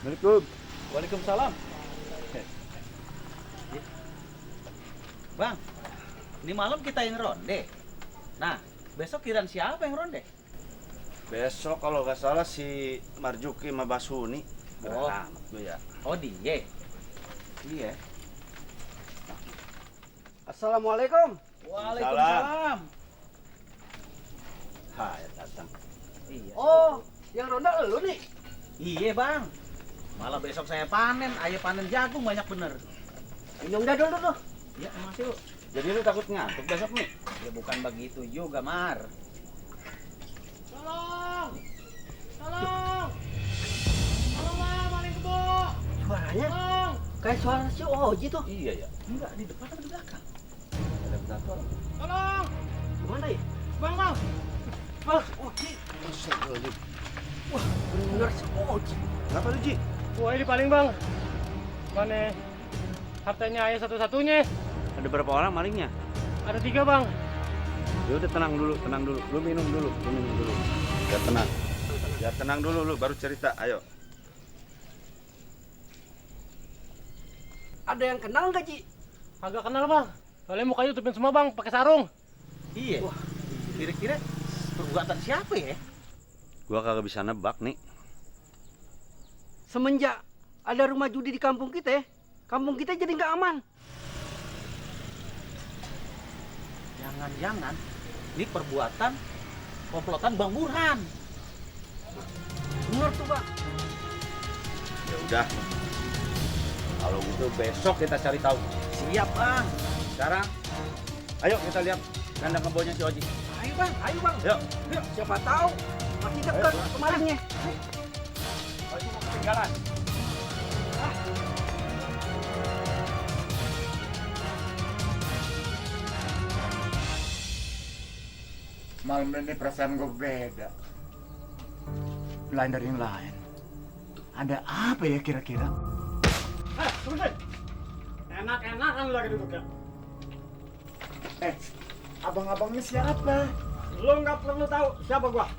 Assalamualaikum. Waalaikumsalam. Bang, ini malam kita yang ronde. Nah, besok kirain siapa yang ronde? Besok kalau nggak salah si Marjuki sama Basuni. Oh. Amat gue ya. Oh, dia. Iya. Assalamualaikum. Waalaikumsalam. Ha, ya datang. Iya. Oh, yang ronda lu nih. Iya, Bang. Malah besok saya panen, ayo panen jagung banyak bener. Minum dah dulu tuh. Ya, masih yuk. Jadi lu takut ngantuk besok nih? Ya bukan begitu juga, Mar. Tolong! Tolong! Tolong bang, maling kebo! Suaranya Tolong! kayak suara si Oji tuh. Iya ya. Enggak, di depan atau di belakang? Ada betapa. Tolong! Gimana ya? Bang, bang! Mas Oji. Astagfirullahaladzim. Wah, bener si Oji. Kenapa lu, Ji? Wah ini paling bang. Mana hartanya ayah satu-satunya. Ada berapa orang malingnya? Ada 3 bang. Ya udah tenang dulu, tenang dulu. Lu minum dulu, lu minum dulu. Ya tenang. Ya tenang dulu lu baru cerita. Ayo. Ada yang kenal nggak, Ji? Agak kenal bang. Soalnya mukanya tutupin semua bang, pakai sarung. Iya. Wah. Kira-kira perbuatan siapa ya? Gua kagak bisa nebak nih. Semenjak ada rumah judi di kampung kita jadi nggak aman. Jangan-jangan ini perbuatan komplotan Bang Burhan. Bener tuh, Pak. Ya udah. Kalau gitu besok kita cari tahu. Siap, Bang. Sekarang, ayo kita lihat kandang kebunnya si Oji. Ayo, Bang. Ayo, Bang. Yuk. Yuk, siapa tahu masih dekat kemalingnya. Oji mau ketinggalan. Malam ini perasaan gue beda. Lain dari yang lain. Ada apa ya kira-kira? Tunggu. Enak-enakan lagi duduknya. Abang-abangnya siapa? Lu nggak perlu tahu siapa gua.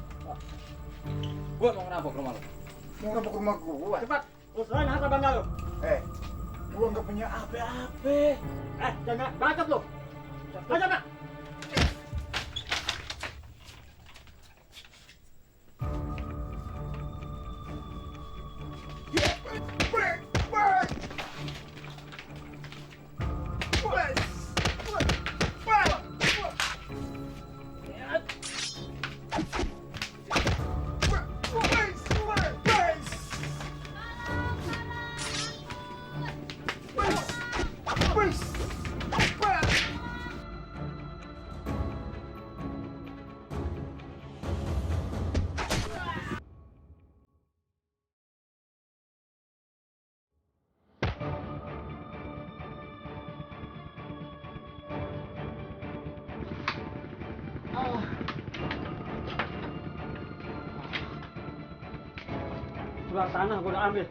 Gua mau ngerampok rumah lo. Mau ngerampok rumah gua? Cepat, usahain harta bangga lu. Gua nggak punya apa-apa. Jangan bacot lu. Aja nak. Surat tanah gua udah ambil.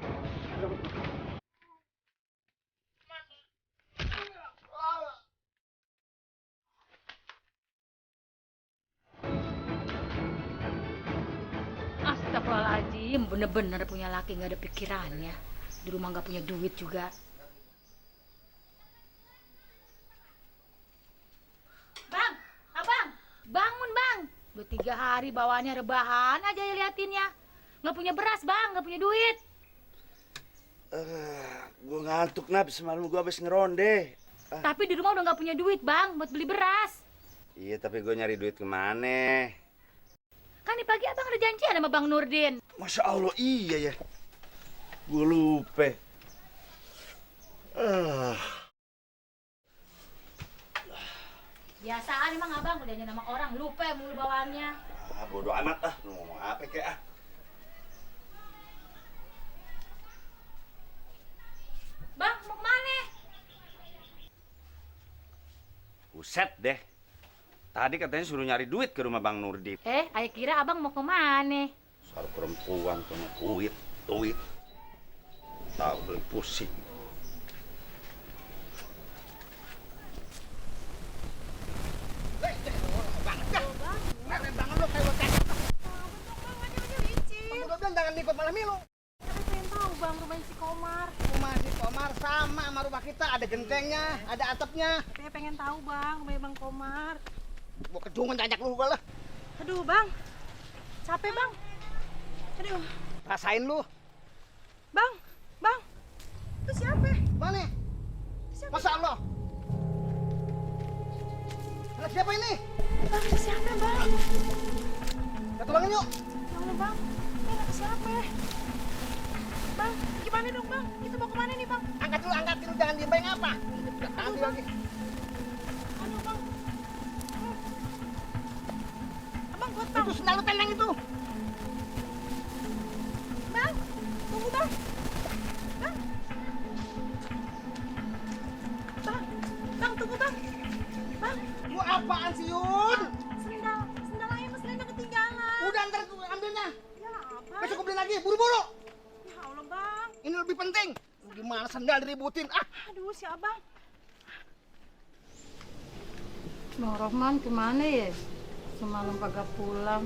Astagfirullahaladzim, bener-bener punya laki nggak ada pikirannya. Di rumah nggak punya duit juga. Bang, abang, bangun bang. Udah 3 hari bawaannya rebahan aja ya liatinnya. Nggak punya beras bang, nggak punya duit. Gua ngantuk nab semalam gua habis ngeronde. Tapi di rumah udah nggak punya duit bang, buat beli beras. Iya tapi gua nyari duit kemana? Kan di pagi abang ada janjian sama Bang Nurdin. Masya Allah iya ya. Gua lupa. Biasaan emang abang udah janjian sama orang, lupa mulu bawaannya. Bodo amat ah. Lu ngomong apa kek ah? Bang, mau kemana? Buset deh. Tadi katanya suruh nyari duit ke rumah Bang Nurdin. Ayah kira abang mau kemana? Soal perempuan punya duit. Tahu beli pusing. Jangan ikut malah milu. bang, rumahnya si Komar. Rumah si Komar sama sama rumah kita, ada gentengnya, ada atapnya. Saya pengen tahu bang, rumahnya Bang Komar. Gua kejungan banyak lu gua lah. Aduh bang, capek bang. Aduh, Rasain lu. bang, itu siapa? Mana? Masa Allah. Anak siapa ini? Bang, itu siapa bang? Kita tolongin yuk. Ya Allah bang, ini anak siapa? Bang, gimana dong bang? Kita mau kemana nih bang? Angkat dulu, angkat dulu, jangan diem bayang apa. Ambil lagi. Aduh bang. Abang kuat bang. Itu sendal lu tendang itu. Bang, tunggu bang. Bang. Bang, tunggu bang. Bang, Lu apaan sih Yun? sendal ayah mas Lena ketinggalan. Udah ntar gua ambilnya. Ya apa? Besok gua beli lagi, buru-buru. Ya Allah bang. Ini lebih penting. Gimana sendal diributin? Ah, Aduh si abang. Bang Rohman kemana ya? Semalam kagak pulang.